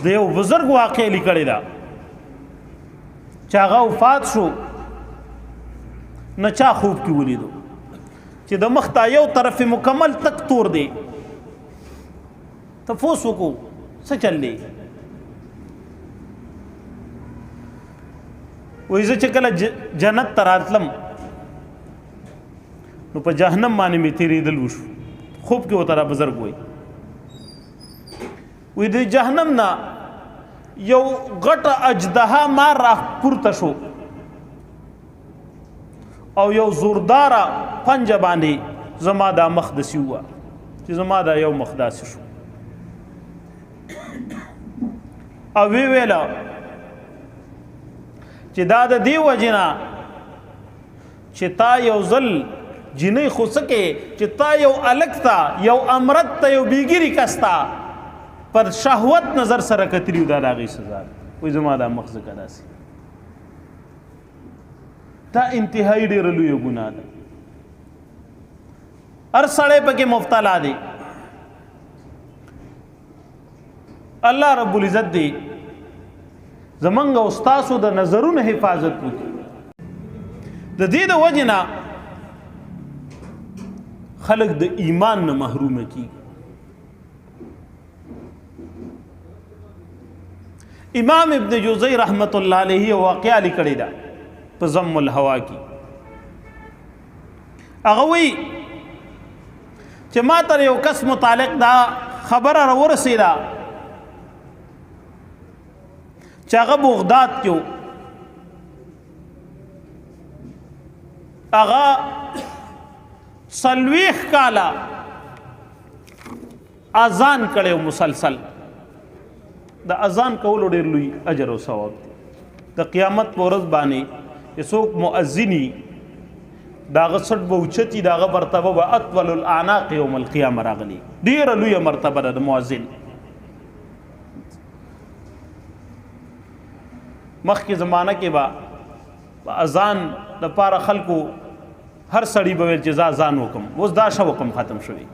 د یو بزرګ واقع لیکلی ده چې هغه وفات شو، نه چا خوب کې ولیدو چې د مخ تا یو طرف مکمل تک تور دی. تفوس وکړو څه چل دی؟ وایي زه چې کله جنت ته راتلم نو په جهنم باندې مې تېرېدل وشو. خوب کې ورته را بزرګ وایي، وی د جهنم نه یو غټه اجدها مار را پورته شو او یو زورداره پنجه باندې زما دا مخ داسې وه چې زما دا یو مخ داسې شو. او وی ویله چې دا د دې وجې نه چې تا یو ځل جینۍ خو څه کې چې تا یو الک ته، یو امرت ته، یو بیګیري کس ته پر شهوت نظر سره کتلی، دا د هغې سزا ده. وایي زما دا مخ ځکه داسې. دا انتهایي ډېره لویه ګناه ده، هر سړی پکې مبتلا دی. الله رب العزت دی زمونږ او ستاسو د نظرونو حفاظت وکړي. د دې د وجې نه خلک د ایمان نه محروم کیږي. امام ابن جوزی رحمت الله علیه یو واقعه لیکلې ده په ضم الهوا کې. هغه وایي چې ما تر یو کس متعلق دا خبره را ورسېده چې هغه بغداد کې و، هغه 40 کاله اذان کړی مسلسل. د اذان کولو ډېر لوی اجر او ثواب دی. د قیامت په ورځ باندې چې څوک مؤذني د هغه څټ به اوچتي، د هغه مرتبه به اطول الاعناق یوم القیامه راغلي. ډېره لویه مرتبه ده د مؤذن. مخکې زمانه کې به په اذان دپاره خلکو هر سړي به ویل چې زه اذان وکم. اوس دا شوق هم ختم شوی،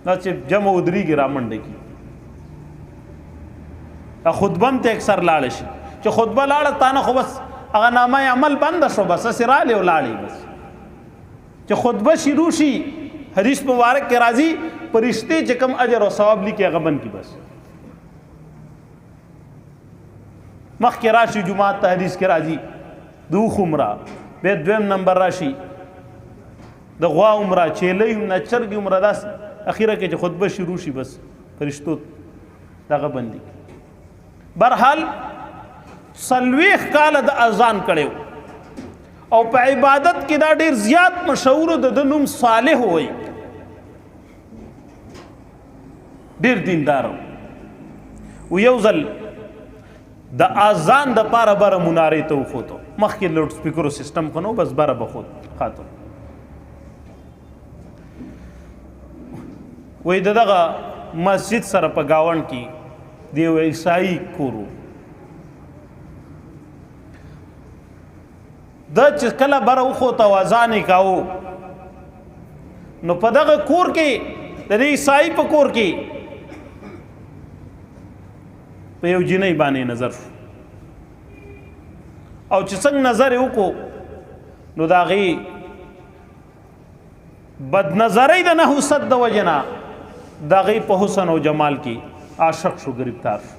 دا چې جمع ودرېږي رامنډه کړي. خطبه هم ته اکثر لاړه شي، چې خطبه لاړه تا نه خو بس هغه نامه عمل بنده شو، بس هسې رالې او لاړې. بس چې خطبه شروع شي، حدیث مبارک کې راځي پرشتې چې کوم اجر او ثواب لیکي هغه بند کړي. بس مخکې راشي جومات ته، حدیث کې راځي د اوښ عمره، بیا دویم نمبر راشي د غوا عمره، چیلۍ عمره، چرګې عمره، داسې اخیره کې چې خطبه شروع شي بس فرشتو دغه بندي. برحال 40 کاله د اذان کړو او په عبادت کې دا ډیر زیات مشهور، د نوم صالح وای، ډیر دیندار و. یو ځل د اذان د پاره بره منارې ته وخوتو. مخکې لوډ سپیکرو سیستم خو نو، بس بره به خود خاطر وای. دغه مسجد سره په گاوند کې د یو عیسائی کورو. د چې کله بره وخوته او اذان یې کاوه، نو په دغه کور کې، د دې عیسائی په کور کې په یو جینۍ باندې نظر شو. او چې څنګه نظر یې وکړو نو د هغې بدنظرۍ د نحوست د وجې نه د هغې په حسن او جمال کې عاشق شو، گرفتار شو.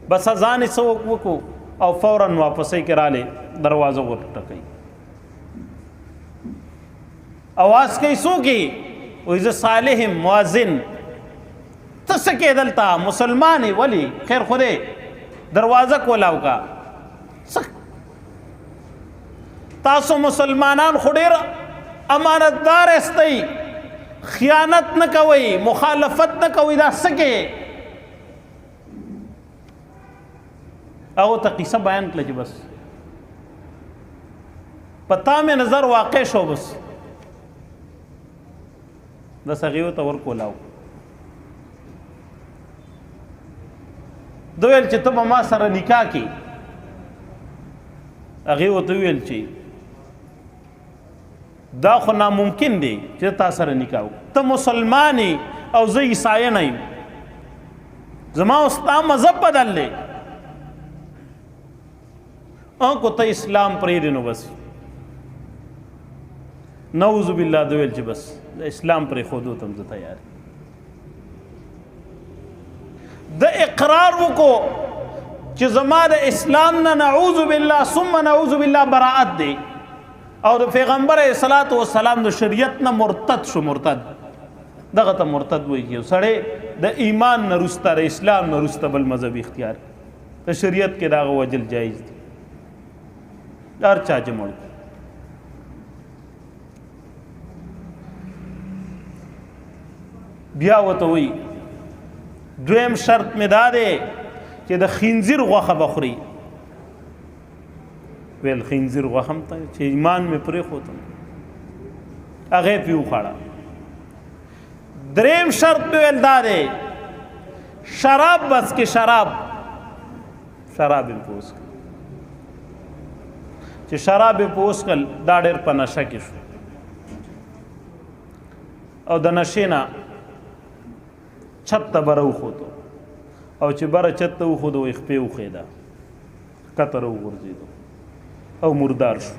بس ځان یې څه وکړو او فورا واپسۍ کې رالی، دروازه ورټکوي، اواز کوي، څوک یې؟ وایي زه صالح یم مؤذن. ته څه کې دلته؟ مسلمان یې؟ ولې؟ خیر خو دی، دروازه کولاو کا. تاسو مسلمانان خو ډېر امانتدار استئ، خیانت نه کوئ، مخالفت نه کوئ، دا څه کې؟ هغه ته قصه بیان کړه چې بس پتا مې نظر واقع شو، بس بس هغې ته ورکولاو. ده ویل چې ته به ما سره نکاح کې. هغې ورته وویل چې دا خو ناممکن دی چې تا سره نکاح وکړم، ته مسلمان یې او زه عیسایي نه یم. زما او ستا مذهب بدل دی. او کو ته اسلام پرېږدې نو بس نعوذ بالله، ده ویل چې بس د اسلام پرېښودو ته هم زه تیار. د اقرار وکړو چې زما د اسلام نه نعوذ بالله ثم نعوذ بالله براءت دی، او د پیغمبر علیه الصلاۃ والسلام د شریعت نه مرتد شو. مرتد دغه ته مرتد وایي چې سړی د ایمان نه وروسته، د اسلام نه وروسته بل مذهب اختیار، د شریعت کې دغه وجل جایز دی، هر چا چې مړ. بیا وته وایي دویم شرط مې دا دی چې د خنزیر غوښه به خوري. ویل خنزیر غوښه هم ته چې ایمان مې پرېښودم، هغه یې پرې وخوړه. دریم شرط مې ویل دا دی شراب بس کې، شراب شراب یې په وڅښل، چې شراب یې په وڅښل دا ډېر په نشه کې شو، او د نشې نه چت ته بره وخوتو، او چې بره چت ته وخوتو وایي خپې وښویده، ښکته راوغورځېدو او مردار شو.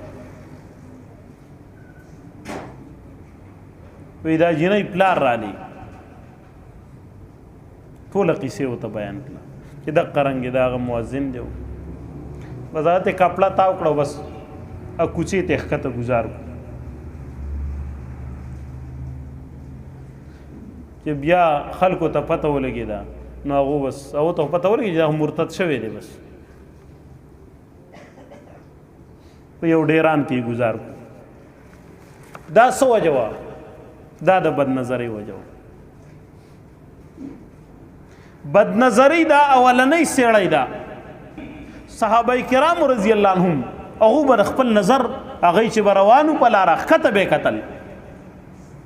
وایي دا جینۍ پلار رالی، ټوله قصې ورته بیان کړه چې دقه رنګ د هغه مؤذن دی، بس هغه ته کپړه تاو کړه، بس کوڅې ته یې ښکته ګزار کړو. چې بیا خلکو ته پته ولګېده نو هغو بس هغو ته پته ولګېده چې هغه مرتد شوی دی، بس په یو ډیران کې یې ګزار کړو. دا څه وجه وه؟ دا د بدنظرۍ وجه وه. بدنظرۍ دا اولنۍ سیړۍ ده. صحابه کرام رضی الله عنهم هغو به خپل نظر هغوی چې به روانو په لاره ښکته به یې کتل.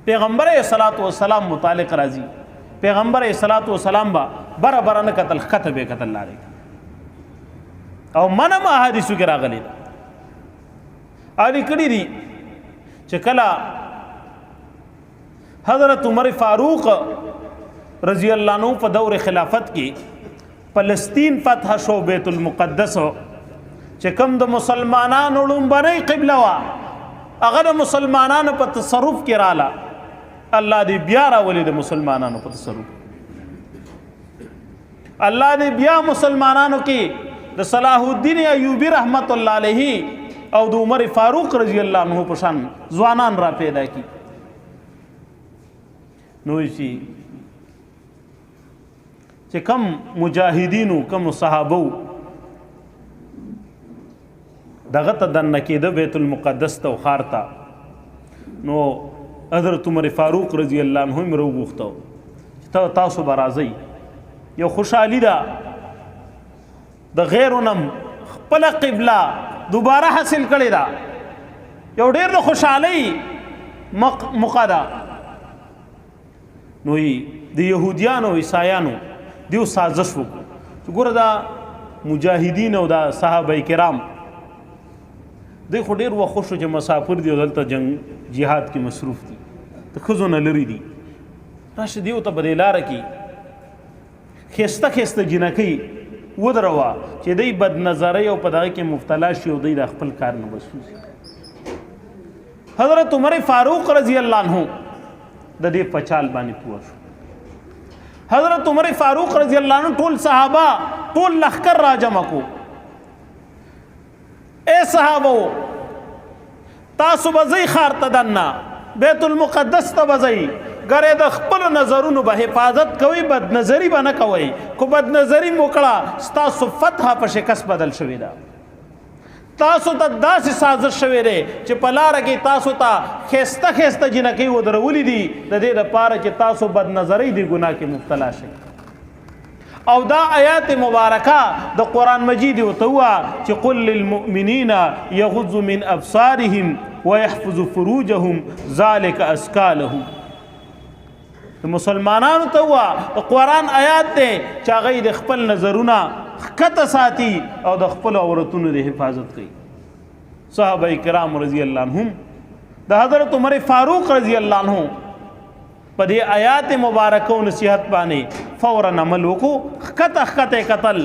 پیغمبر علیه الصلاة والسلام متعلق راځي، پیغمبر علیه الصلاة والسلام به بره بره نه کتل، ښکته به یې کتل لارې. او منم احادیثو کې راغلي ده، او لیکلي دي چې کله حضرت عمر فاروق رضی الله عنه په دور خلافت کې فلسطین فتح شو، بیت المقدس چې کوم د مسلمانانو لومبنۍ قبله وه هغه د مسلمانانو په تصرف کې رااله، الله دې بیا راولي د مسلمانانو په تصرف، الله دې بیا مسلمانانو کې د صلاح الدین ایوبی رحمت الله علیه او د عمر فاروق رضی الله عنه په شان ځوانان را پیدا کی. نو چې کم مجاهدینو کم صحابو دغه ته دننه کېده بیت المقدس ته او ښار ته، نو حضرت عمر فاروق رضی الله عنه هم راوغوښته چې تاسو به راځئ، یو خوشحالي ده د غیرو نم خپله قبله دوباره حاصل کړې ده، یو ډېر د خوشحالۍ موقع ده. نو د یهودیانو عیسایانو دیو سازش وکړو چې ګوره دا مجاهدین او دا صحابه کرام دوی خو ډېر وخت شو چې مسافر دي او دلته جنگ جهاد کې مصروف دي، د ښځو نه لرې دي، راشه دیو ته په دې لاره کې ښایسته ښایسته جینکۍ ودروه چې دی بد نظرۍ او په دغه کې مبتلا شي او دی د خپل کار نه بسوځي. حضرت عمر فاروق رضی الله عنه د دې په چال باندې پوه شو. حضرت عمر فاروق رضی الله عنه ټول صحابه ټول لښکر را جمع کو، اے صحابو تاسو به ځئ ښار ته دننه بیت المقدس ته به ځئ، ګرې د خپلو نظرونو به حفاظت کوئ، بد نظري به نه کوئ، که بد نظري مو کړه ستاسو فتح په شکست بدل شوې ده، تاسو ته داسې سازش شوی دی چې په لاره کې تاسو ته ښایسته ښایسته جینکۍ ودرولې دي د دې دپاره چې تاسو بد نظرۍ دې ګناه کې مبتلا شئ. او دا آیات مبارکه د قرآن مجید ورته ووایه چې قل للمؤمنین یغضوا من ابصارهم ويحفظوا فروجهم ذلك ازکى لهم. د مسلمانانو ته ووایه د قرآن آیات دی چې هغوی د خپل نظرونه ښکته ساتي او د خپلو عورتونو د حفاظت کوي. صحابه کرام رضی الله عنهم د حضرت عمر فاروق رضی الله عنه په دې آیات مبارکه او نصیحت باندې فورا عمل وکړو، ښکته ښکته قتل،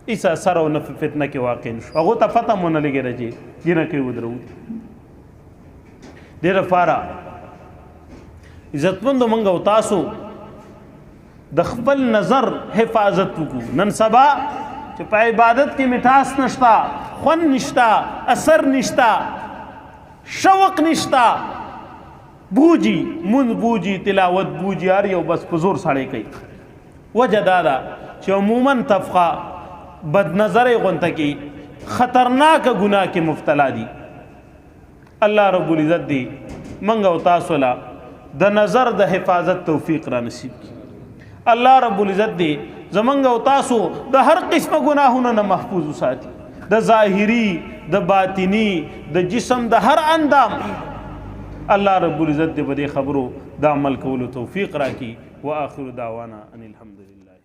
هیڅ اثر او نه فتنه کې واقع نشو. هغه ته پته مونږ نه لګی چې دینه کې ودرو. دې لپاره عزتمند مونږ او تاسو د خپل نظر حفاظت وکړو. نن سبا چې په عبادت کې مټاس نشتا، خون نشتا، اثر نشتا، شوق نشتا، بوجي مون بوجي تلاوت بوجي، هر یو بس په زور سړی کوي. وجه دا ده چې عموما تفقه بد نظرې غونته کې خطرناک ګناه کې مبتلا دي. الله رب العزت دی منګ او تاسو لا د نظر د حفاظت توفیق را نصیب کړي. الله رب العزت دی زمنګ او تاسو د هر قسمه ګناهونو نه محفوظ وساتي، د ظاهری، د باطنی، د جسم د هر اندام. الله رب العزت دې په دې خبرو د عمل کولو توفیق راکړي. واخر دعوانا ان الحمد لله.